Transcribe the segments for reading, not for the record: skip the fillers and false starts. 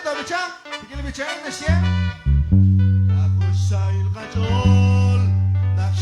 toob'ichanq rik'in li b'ich a'in naxye. K'a'jo' xsahil qach'ool naq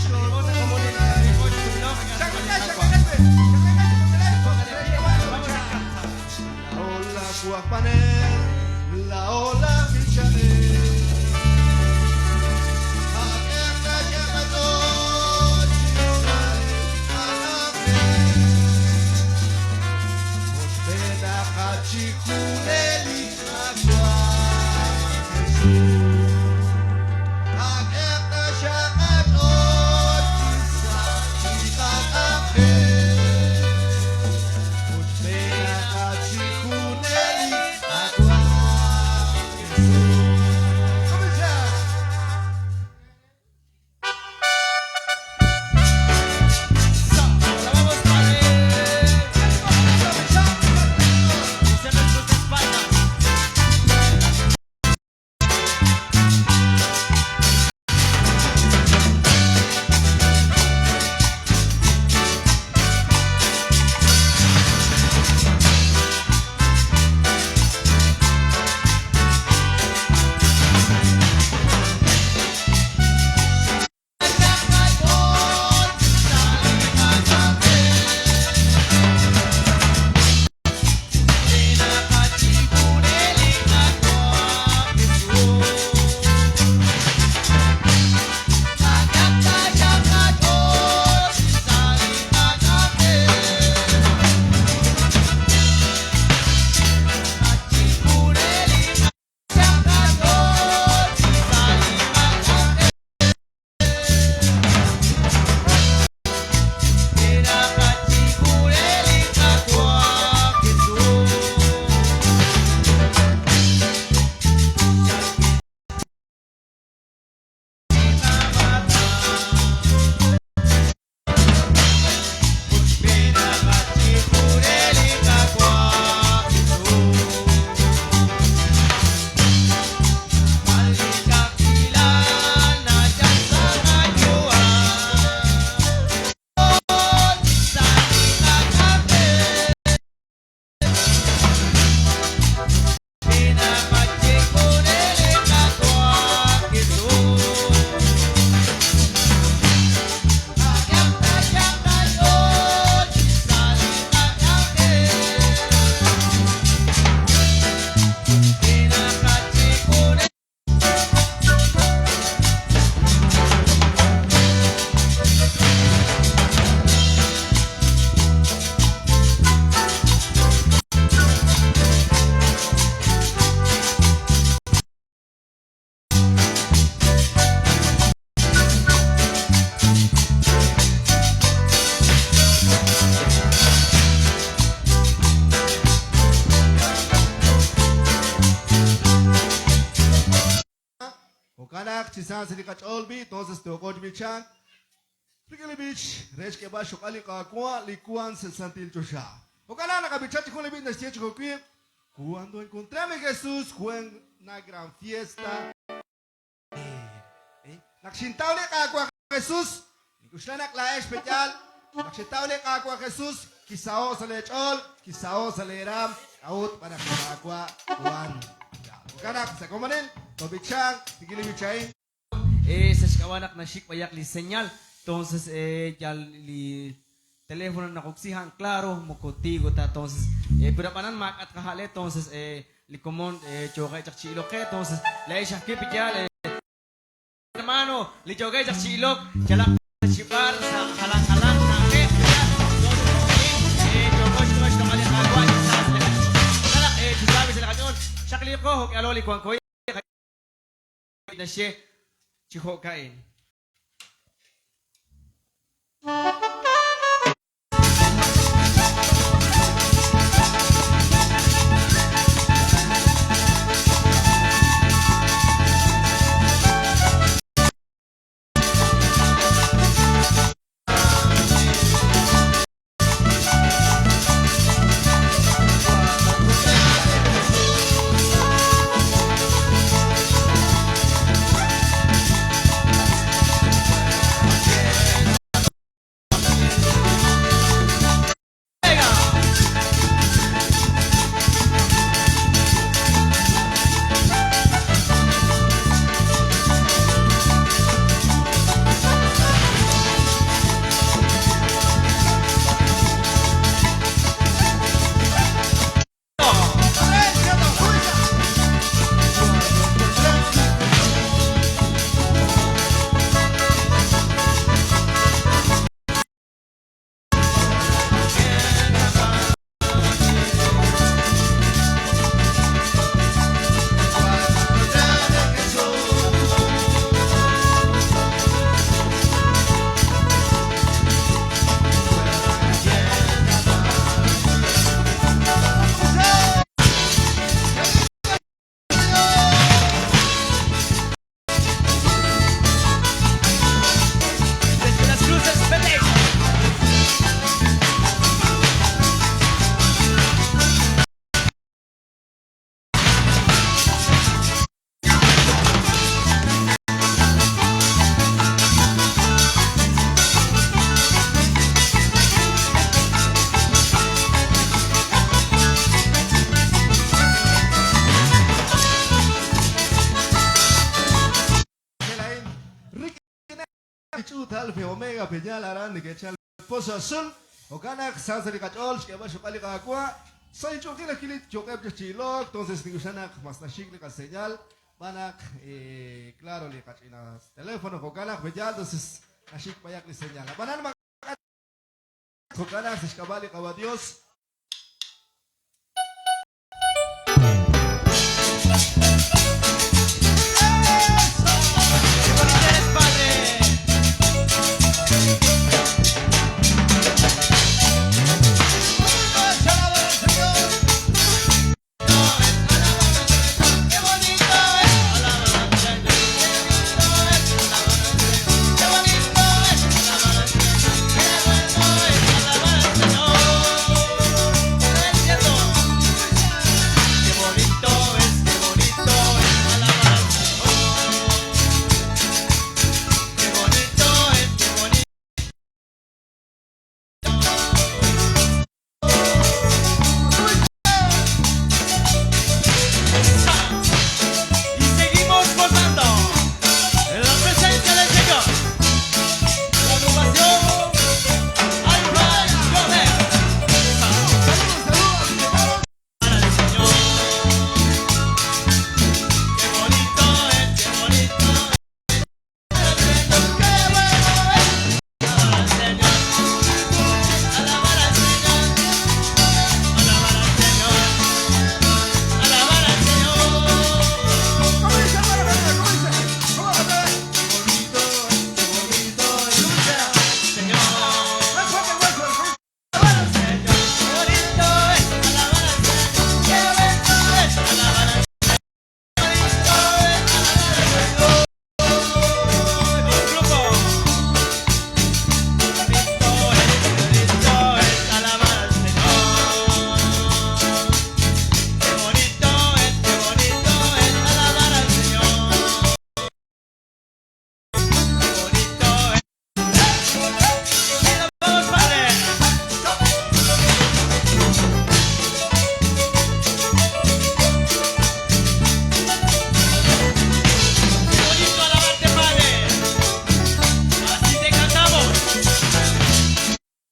Jo'kan naq chi sa sa' li qach'ool b'i' entonces tooqo chi b'ichank rik'in li b'ich re xk'eeb'al xloq'al li Qaawa' li wank sa' santil choxa. Jo'kan naq naqab'icha chi jun li b'ich naxye chi jo'wi', Cuando encontré a mi Jesús fue una gran fiesta. Naq xintaw li Qaawa' Jesús, nink'oxla naq laa'ex pe'yaal naq xetaw li Qaawa' Jesús, kisaho' sa' lee ch'ool, kisaho' sa' lee raam, k'a'ut b'an naq li Qaawa' wan. Jo'kan naq sa' komonil toob'ichanq rik'in li b'ich a'in. Sa' xk'ab'a' naq naxik b'ayaq li señal, tonces yal li teléfono naqoksi a'an claro moko tigo ta tonces pero ab'anan maak'a' tqaja'le tonces li komon yooqeb' chaq chi ilok qe tonces laa'ex ajwi' pe'yaal hermano li yookeb' chaq chi ilok yalaq ta chi b'ar sa' jalan jalanq na'ajej pe'yaal tonces jo'ka'in yooko xk'eb'al xloq'al li Qaawa' chi sa sa' li qach'ool jo'kan naq chi sa sa' li qach'ool xaqliiqo jo'k'ihalo li wanko naxye chi jo'ka'in. Alfa Omega Peñal aran neke'chal Pozo Azul. Jo'kan naq sa sa' li qach'ool xk'eeb'al xloq'al li Qaawa'. Sa' li ch'uqil ajwi' li yookeb' chaq chi ilok, entonces nink'oxla naq mas naxik li qaseñal xb'aan naq claro li qach'ina teléfono jo'kan naq Peñal entonces naxik b'ayaq li señal. Ab'anan maak'a' jo'kan naq sa' xk'ab'a' li Qaawa' Dios,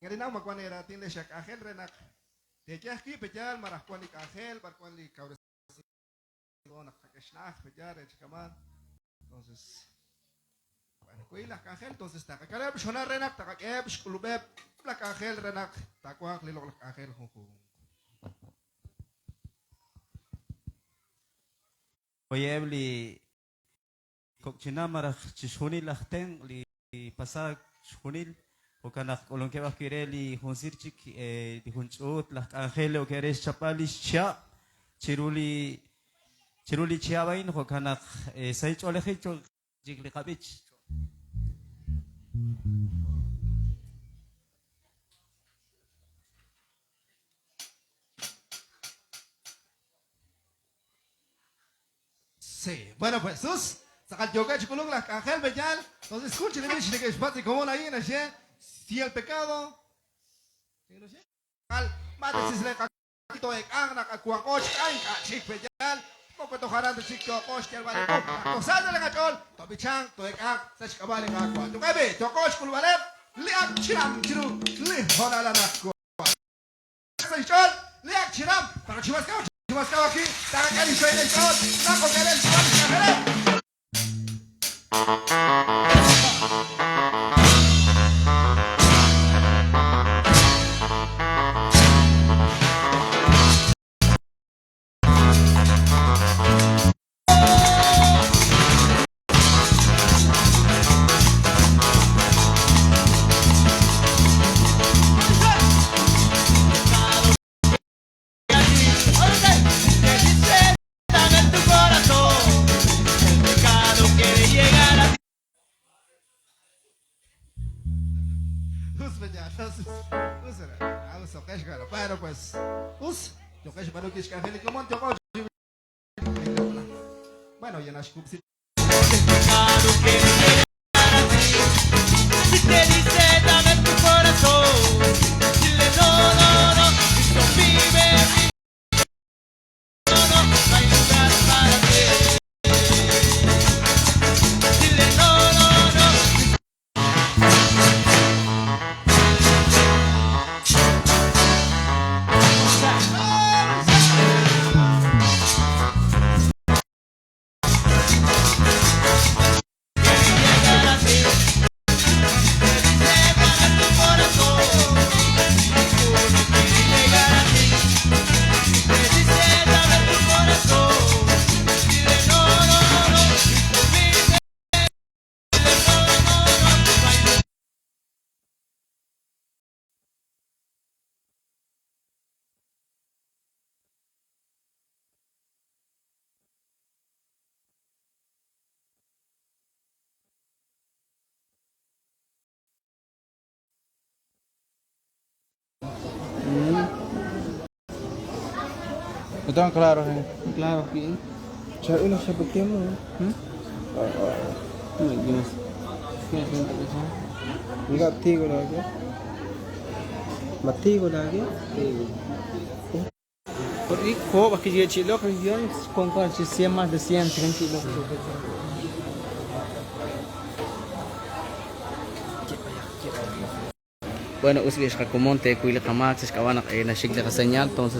Ngarinaw ma wan eeraatin le xak'anjel re naq teeyaj wib' pe'yaal malaj wan li k'anjel b'ar wan li kawresink naq tqak'e xna'aj pe'yaal re chi kama'an. Entonces, bueno, wi laj k'anjel, entonces taqak'eheb' xhoonal re naq taqak'eheb' xk'ulub'eb' laj k'anjel re naq taawanq li loq'laj k'anjel junjunq. Jo'eb' li kok' chinam malaj chixjunil laj tenq' li pasaak chixjunil, jo'kan naq k'ulunkeb' ajwi' re li jun siir chik li jun ch'uut laj k'anjel li okeb' re xchapb'al li xchihab' chiru li chiru li chihab' a'in, jo'kan naq sahil ch'oolejil cho'q chik li qab'ich. Sí. Bueno, pues, us, tz'aqal yookeb' chi k'ulunk laj k'anjel b'eyal. Entonces, jun chi li b'ich neke'xpatz' li komon a'in naxye, Si el pecado To'eek'anq naq ak wanqo xk'a ink'a' chik b'eyal, moko toj aran ta chik yooqo xyalb'al li qu. Naq toj sa sa' li qach'ool, toob'ichanq, to'eek'anq sa' xk'ab'a' li Qaawa'. Tuqeb' b'i', yooqo xk'ulb'aleb' li ak chiram chiru li hoonal anaqwan. Sa' xch'ool li ak chiram, taqachiwask'aw chiwask'aw ajwi', taqak'e li xsahil xch'ool naq ok'elel xb'aan li xk'anjeleb'. Bueno, pues, us, yoqex b'aanu kixk'anjel li komon, yoqo Bueno, ya naxkub'si. Si te dice dame tu corazón, dile no, no, no, Cristo vive en mí. No, no, no hay lugar para ti. Dile no, no, no. Ito ang klaro eh. Claro, bien. Siya ulo siya pagtiyan mo. Enggak tigo lagi. Matigo lagi. Por ahí, ko, que yo chilo, que yo con cual si 100 más de 100, tranquilo. Bueno, usbi es kakumonte, kuili kamak, es kawanak, eh, na shigla ka señal, entonces.